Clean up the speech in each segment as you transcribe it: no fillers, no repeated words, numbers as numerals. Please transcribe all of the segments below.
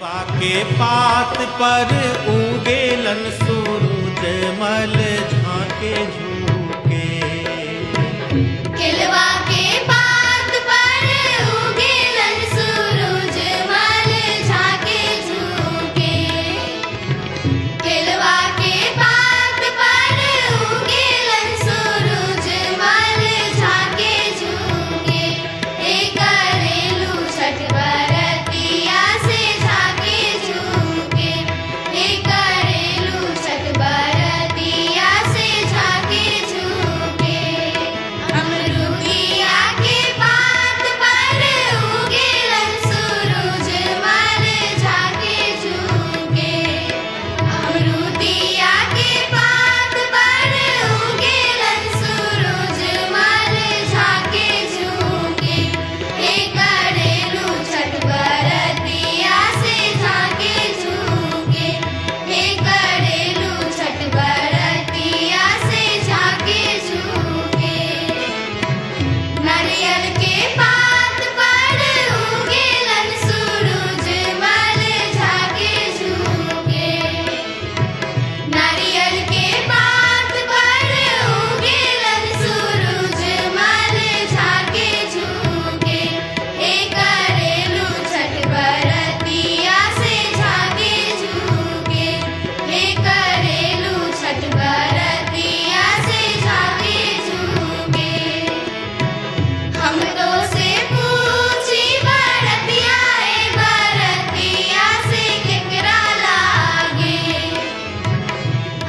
केलवा के पात पर उगेलन सूरज मल झाके झूके। केलवा के पात पर उगेलन सूरज मल झाके झूके। केलवा के पात पर उगेलन सूरज मल झाके झूके। हे करेलू छठ बरतिया से झाके झूके। हे करेलू छठ बरतिया से झाके झूके। अमरुदिया के पात पर उगेलन सूरज मल झाके झूके। अमरुदिया के पात पर उगेलन सूरज मल झाके झूके। हे करेलू छठ बरतिया से झाके झूके। हे करेलू छठ बरतिया से झाके झूके। नारियल के पात पर उगेलन सूरज मल झाके झूके। नारियल के पात पर उगेलन सूरज मल झाके झूके। हे करेलू छठ बरतिया से झाके झूके। हे करेलू छठ बरतिया से झाके झूके। हम तो से पूछी बरतिया ए बरतिया से केकरा लागे।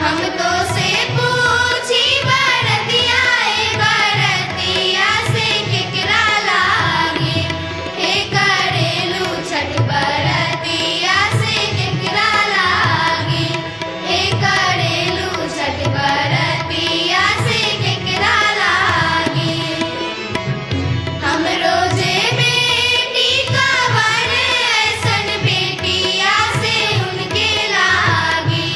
हम तो से पूछी बरतिया ए बरतिया से केकरा लागे। हे करेलू छठ बरतिया से केकरा लागे। हे करेलू छठ बरतिया से केकरा लागे। हम रोजे बेटी का वर ऐसन बेटिया से उनके लागे।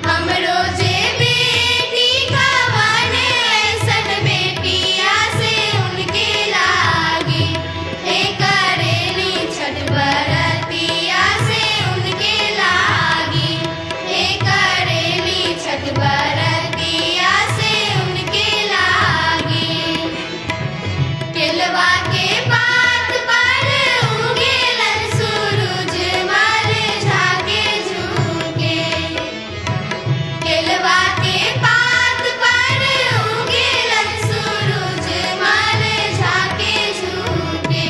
हम रोजे बेटी का वर ऐसन बेटिया से उनके लागे। हे करेली छठ बरतिया से उनके लागे। हे करेली छठ बरतिया से उनके लागे। केलवा के पात पर उगेलन सूरज मल झाके झूके। केलवा के पात पर उगेलन सूरज मल झाके झूके।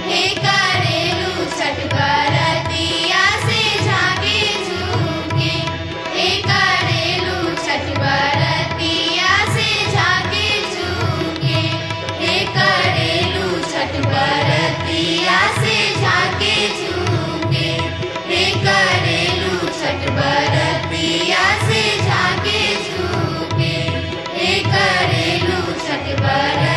हे करेलू छठ बरतिया से झाके झूके। हे करेलू छठ बरतिया से झाके झूके। हे करेलू छठ बरतिया से झाके झूके। हे करेलू छठ बरतिया से झाके झूके। हे करेलू छठ बरतिया।